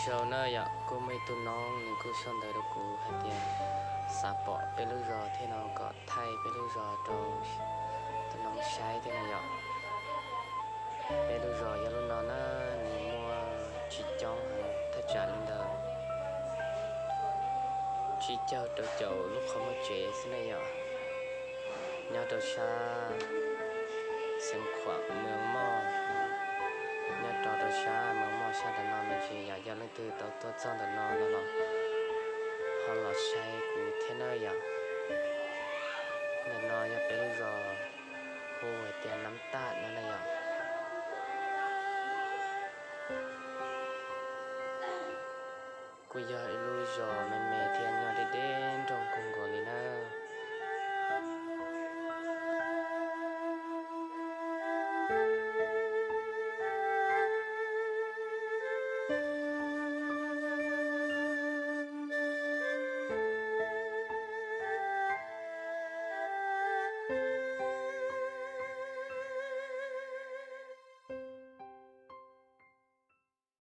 Zaum no yog kuj muaj ib tug noob nws kuj sau ntawv rau kuv hais tias xav pom peb lub zos thiab no kom thaij peb lub zos rau tus noob saib thiab no yom. Peb lub zos yog lub no na, nws muaj tsis coob heev, thaj tsam li ntawm tsib caug rau caum lub qhov muag tsev xwb ne yom. Nyob rau sab Xeev Khuam, Mws Moj, nyob rau rau sab Mws Moj sab ntawm no me ntsis yom. Yog leej twg tau tuaj txog ntawm no no los ho los saib kuv thiab na yom. Ntawm no yog peb lub zos hu hais tias Nab Taj no na yom. Kuj yog ib lub zos me